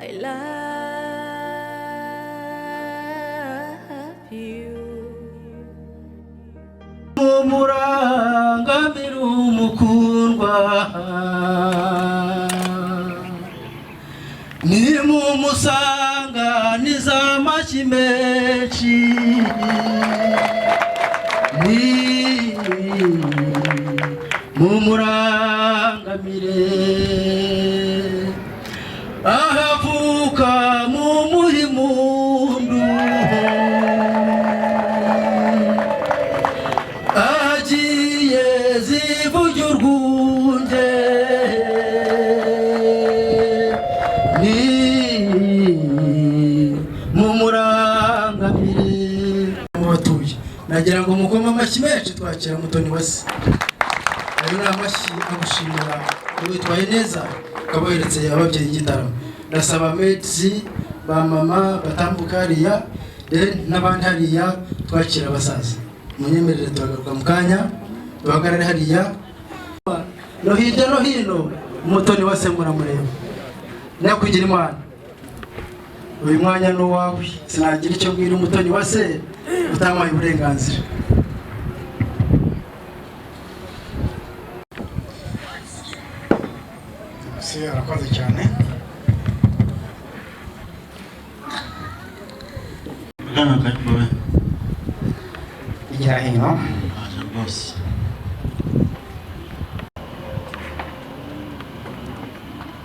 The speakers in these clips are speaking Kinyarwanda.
I love you. Umurangamira umukundwa, nimumusanganiza amashyi menshi, ni mumurangamire ahavuka mu muhimundu, ahagiye zivuge urwunge, ni mumurangamire mu batuye. Nagira ngo mukome amashyi menshi twakira Mutoni wa se. Ayo ni amashyi agushimira witwaye neza, ukaba weretse ababyeyi igitaramo. Ndasaba medisi ba mama batambuka hariya, then n'abandi hariya twakira abasaza. Munyemerere turagaruka mu kanya, duhagarare hariya no hirya no hino. Umutoni wa se muramureba. Nyakugira Imana, uyu mwanya ni uwawe. Sinagira icyo mbwira Umutoni wa se utampaye uburenganzira. Si arakoze cyane. Bwana Kayumba we. Igira hino. Aje rwose.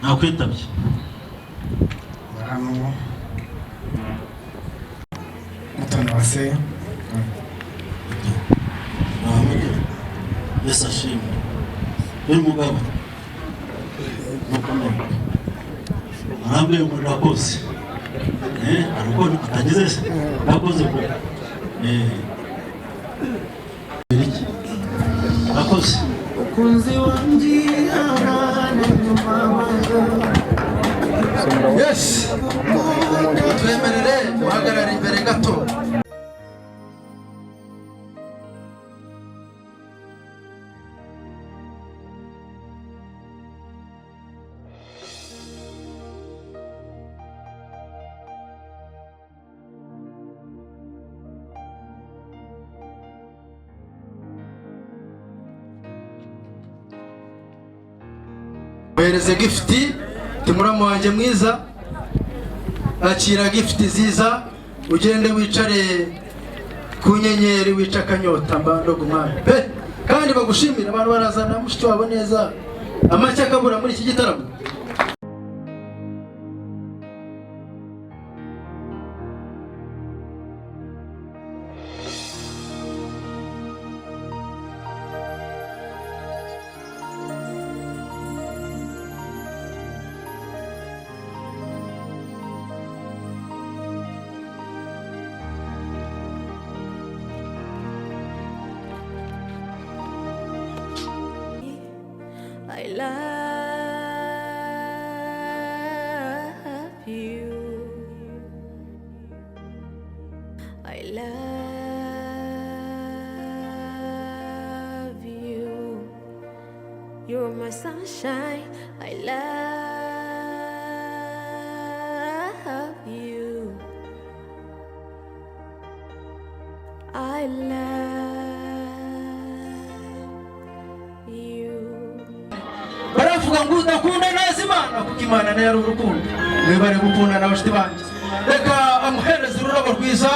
Nakwitabye. Hano Mutoni wa se. Muhammed, Yesu ashimwe. Uyu mugabo mukomeye arambwiye ngo ndakoze. Hari uko atagize se ndakoze ko iki ndakoze. Mukunzi wanjye, abana nyuma. Yes, twemerere guhagarara imbere gato. Ohereze gift timuramu wanjye mwiza, akira gift nziza, ugende wicare ku nyenyeri, wica akanyota mbandoga umwami pe. Kandi bagushimira abantu barazana mushiki wabo neza, amashyi akabura muri iki gitaramo. I love you. I love you. You're my sunshine. I love you. I love you. Baravuga ngo udakunda neza Imana, kuko Imana nayo ari urukundo. Mwibare gukundana, bashuti banjye. Reka amuhereze ururabo rwiza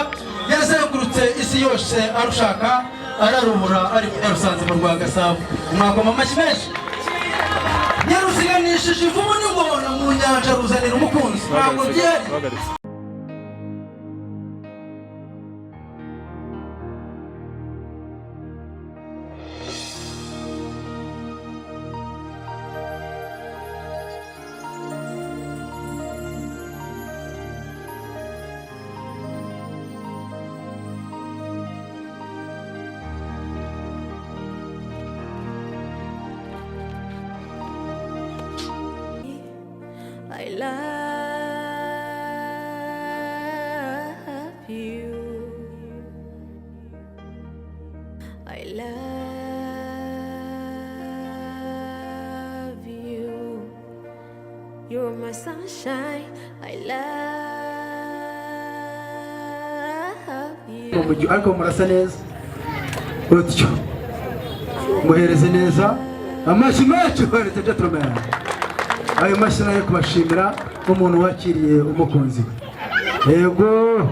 yazengurutse isi yose arushaka, ararubura, ariko yarusanze mu rwa Gasabo. Mwakoma amashyi menshi. Yaruziganishije ivubu n'ingona mu nyanja, ruzanira umukunzi. Ntabwo byari I love you. I love you. You're my sunshine. I love you. Ariko murasa neza utyo, muhereze neza amashyi menshi. Uhereze gentleman, ayo mashyi nayo kubashimira nk'umuntu wakiriye umukunzi we. Yego,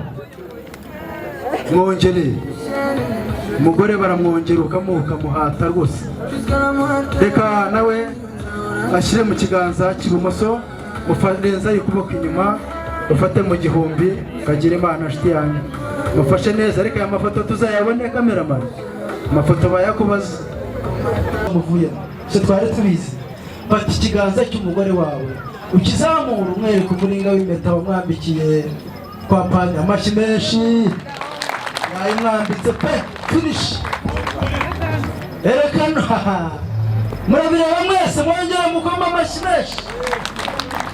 mwongere umugore, baramwongera ukamuha, ukamuhata rwose. Reka nawe ashyire mu kiganza cy'ibumoso, murenza ukuboko inyuma, ufate mu gihumbi. Kagira Imana, nshuti yanjye, mufashe neza. Reka aya mafoto tuzayabone. Cameraman, amafoto bayakubaza muvuye so twari tubizi. Fata ikiganza cy'umugore wawe ukizamura, umwereka umuringa w'impeta wamwambikiye kwa padiri. Amashyi menshi, yayimwambitse pe. Finish, erekana. Murabireba mwese, mwongere mukoma amashyi menshi.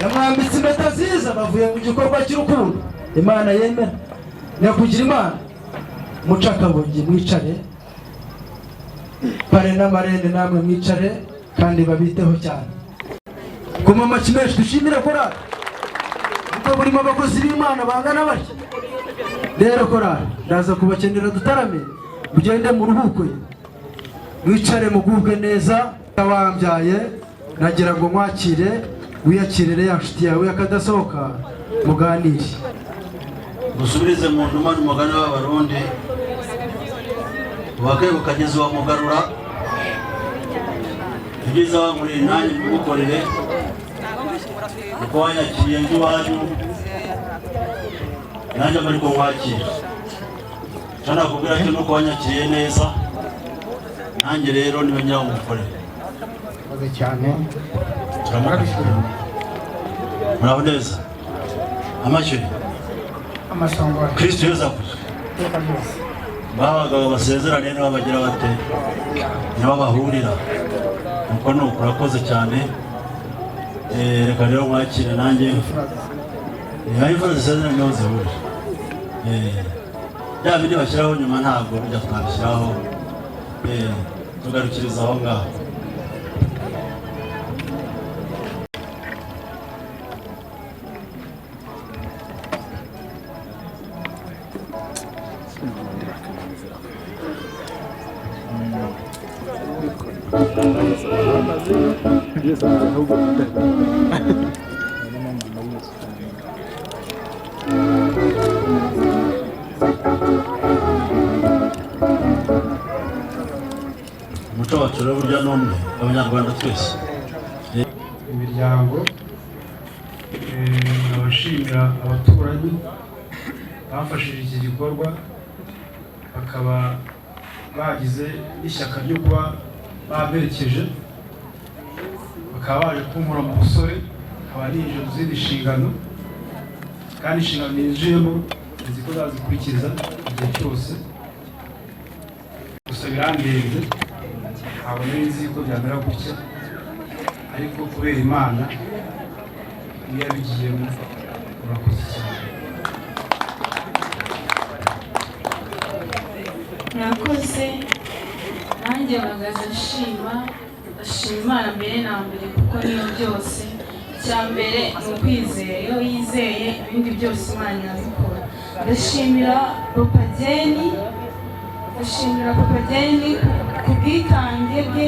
Yamwambitse impeta nziza, bavuye mu gikorwa cy'urukundo Imana yemera. Nyakugira Imana, muce akabongi, mwicare. Parrain na marraine, namwe mwicare kandi babiteho cyane. Kuma amashyi menshi, dushimire korali kuko burimo abakozi b'Imana bangana batya. Rero korali, ndaza kubakenera dutarame, mugende muruhuke, mwicare, mugubwe neza. Wambyaye, nagira ngo mwakire, wiyakirire ya nshuti yawe yakadasohoka, muganire. Musubirize mu nduma n'umugani w'Abarundi: "Uwakeye kagezi wa Mugarura." Ibyiza wankoreye nanjye mbigukorere, uko wanyakiriye nk'iwanyu nanjye mba ariko nkwakira. Icyo nakubwira cyo nuko wanyakiriye neza, nanjye rero niba nyirawo umukorere. Murakoze cyane. Turamukanya, muraho neza, amashyi. Amasongora. Kristo Yesu akuzwe. Iteka ryose. Ba bagabo basezerane nibo bagira bate, nibo bahurira nuko nuko. Urakoze cyane. Reka rero mwakire nanjye. Aho imfura zisezerana niho zihurira. Bya bindi bashyiraho nyuma ntabwo bijya twabishyiraho. Tugarukiriza aho ngaho. Umuco wacu rero burya ni umwe, Abanyarwanda twese. Imiryango, abashimira abaturanyi bafashije iki gikorwa, bakaba bagize n'ishyaka ryo kuba bamperekeje, bakaba baje kunkura mu busore, nkaba ninjiye mu zindi nshingano, kandi inshingano ninjiyemo nzi ko nzazikurikiza igihe cyose. Gusa birandenze, ntabwo nari nzi ko byamera gutya, ariko kubera Imana niyo yabigiyemo. Urakoze cyane. Murakoze. Nanjye mpagaze nshima, ndashima Imana mbere na mbere kuko niyo byose. Icya mbere ni ukwizera, iyo yizeye ibindi byose Imana irabikora. Ndashimira Papa Jeni, ndashimira Papa Jeni ku bwitange bwe,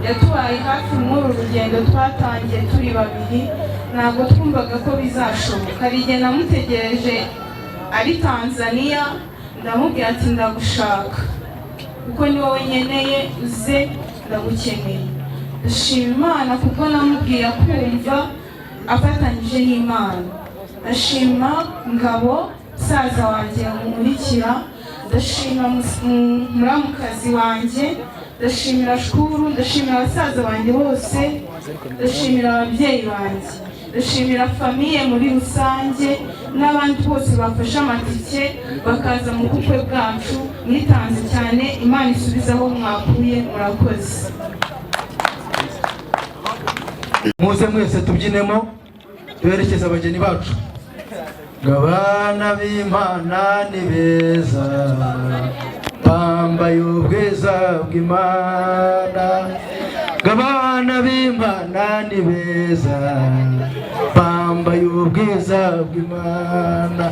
yatubaye hafi muri uru rugendo twatangiye turi babiri. Ntabwo twumvaga ko bizashoboka. Hari igihe namutegereje ari Tanzania, ndamubwira ati: "Ndagushaka kuko ni wowe nkeneye, uze ndagukeneye." Ndashima Imana kuko namubwiye akumva, afatanyije n'Imana. Ndashima Ngabo musaza wanjye nkurikira, ndashima muramukazi wanjye, ndashimira Shukuru, ndashimira abasaza banjye bose, ndashimira ababyeyi banjye, ndashimira famille muri rusange n'abandi bose bafashe amatike bakaza mu bukwe bwacu. Mwitanze cyane, Imana isubize aho mwakuye. Murakoze. Muze mwese tubyinemo, duherekeze abageni bacu. Ngo abana b'Imana ni beza, bambaye ubwiza bw'Imana. Ngo abana b'Imana ni beza. Bambaye ubwiza bw'Imana.